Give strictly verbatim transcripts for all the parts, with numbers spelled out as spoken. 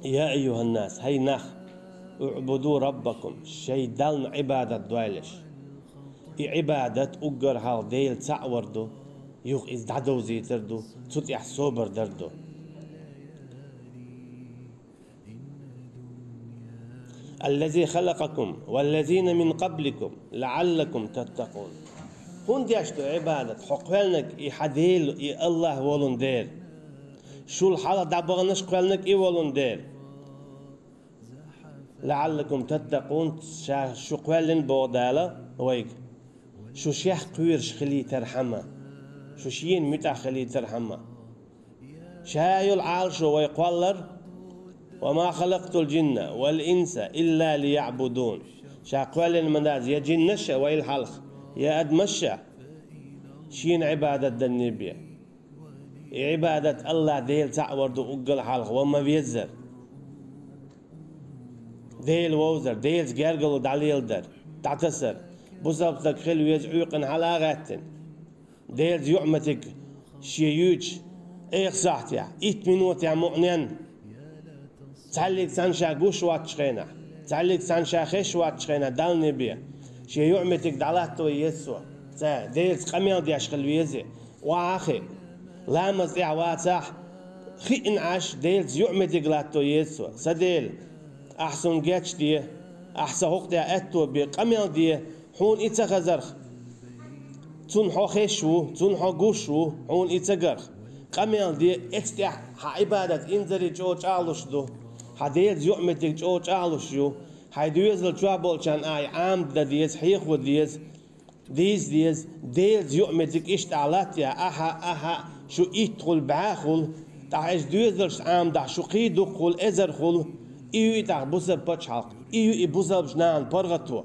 يا أيها الناس, хӀай нах, اعبدوا ربكم, шоай Далла Ӏибадат дойлаш. И Ӏибадат уггар хьалха Дела цаӀ вар ду, юха иза дӀадовзийтар ду, цу тӀехь собар дар ду. الذي خلقكم والذين من قبلكم لعلكم تتقون. ХӀунда деш ду Ӏибадат? Хьо кхоьллинарг и хьан Дела, и АллахӀ волун дера. Шул хьалха дӀабаханарш кхоьллинарг и волун дера. لعلكم تتقون, ша шу кхоьллина, боху Дала вайга, шу шех кхоьруш хилийтархьама, шу шена муьтӀахь хилийтархьама. Ша йолу Ӏалашо вай кхоллар: وما خلقت الجن والإنس إلا ليعبدون. Ша кхоьллина ма дац я джиннаш а вайла хьалха, я адамаш а, шена Ӏибадат данне бен. И Ӏибадат АллахӀ Дела цхьаъ вар ду уггар хьалха, ва ма веззара. Дела вовзар, Делаца гергарло дӀалеладар, дӀатасар. Бусалба стаг хила веза Ӏуьйкъана хьала а гӀаьттина. Делаца юкъаметтиг шен юьйцуш, эха сахьтехь, итт минотехь мукъаненна, цхьаьллиг цхьаьна ша гуш воцчу хенахь, цхьаьллиг цхьаьна ша хезаш воцчу хенахь, Далла бен, шен юкъаметтиг дӀалатто еза цо. Цо Делаца къамел деш хила веза, охьа а хиъна. Ламаз тӀехь вацахь, хиъна Ӏаш, Делаца юкъаметтиг латто еза цо. Сан Дела, ахь суна гечде, ахь сан хӀокху тӀехь аьтто бе, къамел де, хьуна и ца хазарх. Цунна хьо хезаш ву, цунна хьо гуш ву, хьуна и ца гарх. Къамел де, эцу тӀехь хьан Ӏибадат инзаре чӀогӀа чӀагӀлуш ду, хьан Делаца юкъаметтиг чӀогӀа чӀагӀлуш ю, хьайн доьзал чохь болчарна ахь и Ӏамадан деза, хьехо деза, дийца деза. Делаца юкъаметтиг иштта ахь латтахь, ахьа, ахьа, шу итт хуьлу, бӀе хуьлу, тӀаккха эцу доьзалшца Ӏамадахь, шу кхин дукха хуьлу, эзар хуьлу, и ю и тӀаккха бусалба пачхьалкх, и ю и бусалбачу нахана паргӀато.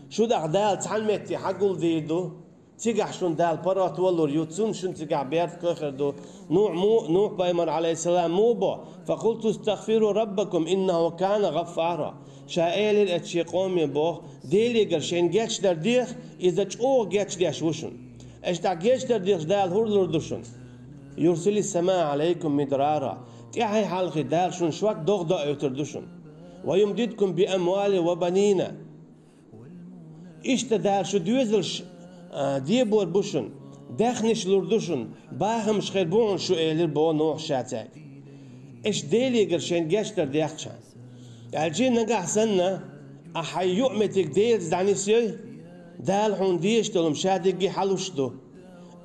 Шу тӀаккха Дала цхьана метте хьагулдийр ду, цигахь шуна Дала паргӀато а лур ю, цунна шуна цигахь беркат а хир ду. Нухь му-, Нухь-пайхамар, Ӏалайхиссалам, муха бо: فقلت استغفروا ربكم إنه كان غفارا. Ша элира эцу шен къоме, боху, Делегара шайна гечдар деха, иза чӀогӀа гечдеш ву шуна. Аша тӀаккха гечдар дехча, Дала хӀума лур ду шуна? يرسل السماء عليكم مدرارا. ТӀаьхье хьалхе Дала шуна шот догӀа доуьйтур ду шуна. ويمددكم بأموال وبنين. Иштта Дала шун доьзалш, а, дебор бу шуна, даьхнаш лур ду шуна, бахамаш хир бу хьуна шун, элира, боху Нухьа ша цаьрга, аша Делегара шайна гечдар дехча. Аьлча нагахь санна, ахь хьайн юкъаметтиг Делаца дӀанисйой, Дала хьуна дезаш долу хӀума ша дигги хьалуш ду.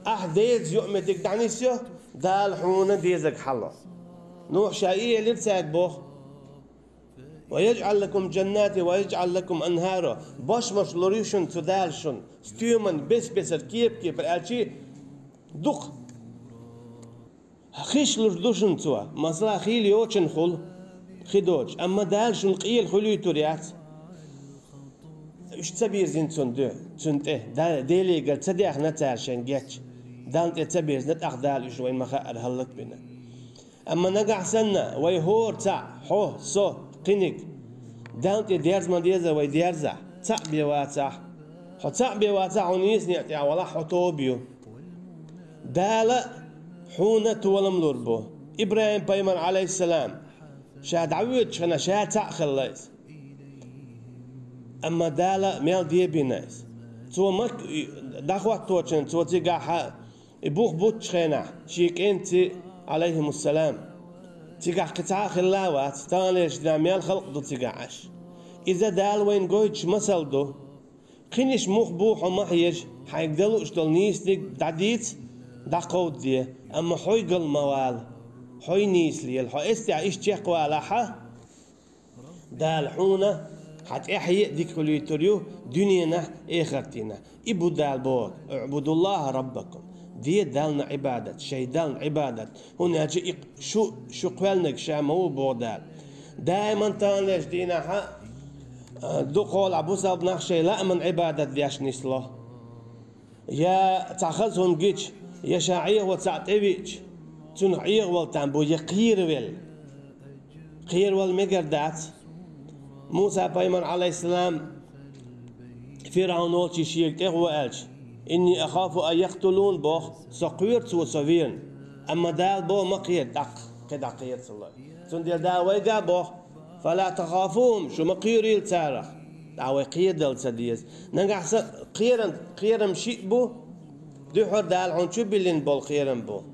Ахь Делаца юкъаметтиг дӀанисйо, Дала хьуна дезарг хьало. Нухьа ша и элира цаьрга, боху. ويجعل لكم جنات ويجعل لكم أنهارا. Бошмаш лур ю шуна цу Дала шуна, стоьман бес-бесара, кепа-кепара, аьлча дукха хиш лур ду шуна Цо. Масала, хийла йочана хуьлу хи доцуш, амма Дала шуна къела хуьлуьйтур яц. Уьш ца бирзина цунна дуьхьа, цунна тӀе, Да-, Делегара ца дехна цара шайна геч. Далла тӀе ца бирзина, тӀаккха Дала уьш вайна ма-хаъара хӀаллакбина. Амма нагахь санна, вай хӀора цхьаъ, хьо, со, кхиниг, Далла тӀе дерза ма-деззара вай дерзахь, цхьаъ бен вацахь, хьо цхьаъ бен вацахь, хьо нийса некъа тӀехь валахь, хьо тоба ю. Дала хьуна толам лур бу. ИбрахӀим-пайхамар, Ӏалайхиссалам, ша дӀавоьдучу хенахь, ша цхьаъ хилла иза. Амма Дала мел дебина иза. Цо Мак-, дӀахӀотточун, цо цигахь и бух буттучу хенахь, шен кӀентий, Ӏалайхимуссалам, цигахь кхин цхьа а хилла а вац, таханлерчу дийнахь мел халкъ ду цигахь Ӏаш. Иза Дала вайна гойтуш масал ду. Кхиниш муха бу хьо ма хьежа, хьайга дан лууш долу нийсаниг дӀадийца, дӀакховдаде, амма хьо гал ма вала, хьо нийса лела, хьо эццехь иштта чекхвалахь, Дала хьуна хьан тӀаьхье а дика хуьлуьйтур ю дуьненахь а, эхартенахь а. И бу Дала бохург: اعبدوا الله ربكم. Де Далла Ӏибадат, шайн Далла Ӏибадат. ХӀунда аьлча и шу, шу кхоьллинарг ша ма ву, боху Дала. Даиман таханлерчу дийнахь а, а, дукхахьолахь бусалба нах шайн лааман Ӏибадат деш нисло. Я цхьа хаза хӀума гича, я ша Ӏехо цхьаъ тӀевиъча, цунах Ӏехавала там бу, я кхеравелла. Кхеравала мегар дац. Муса-пайхамар, Ӏалайхиссалам, ФирӀавн волчу шега тӀе гӀо аьлча: إني أخاف أن يقتلون, боху, со кхоьру цо со верна. Амма Дала боху: ма кхера тӀаккха. КхидӀа кхера ца лой. Цундела Дала вайга а боху: «Фала тахафухум», шу ма кхерийла царах. ТӀаккха вай кхерадала ца деза. Нагахь сан кхерам, кхерам шиъ бу, дуьххьара Дала хьуна чу биллина болу кхерам бу.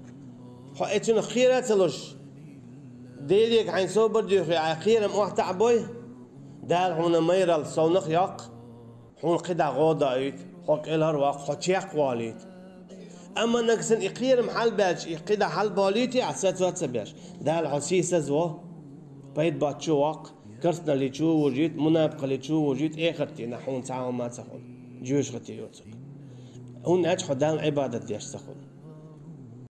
Хьо эцунах кхера а ца луш, Делега хьайн собар дуьйхе, хьайн кхерам охьатаӀа бой, Дала хьуна майралла совнах йоккху, хьуна кхидӀа гӀо доуьйту, хьо кӀелхьарвоккху, хьо чекхволуьйту. Амма нагахь сан и кхерам хьалабаьлча, и кхидӀа хьалаболуьйту ахь, сацо а ца беш, Дала хьо сийсазву, пайда боцчу воккху, керстаналличу вужуьйту, мунапикъалличу вужуьйту, эхарт дийнахь хьуна цхьа хӀума а ца хуьлу, жоьжахати йоцург. ХӀунда аьлча хьо Далла Ӏибадат деш ца хуьлу.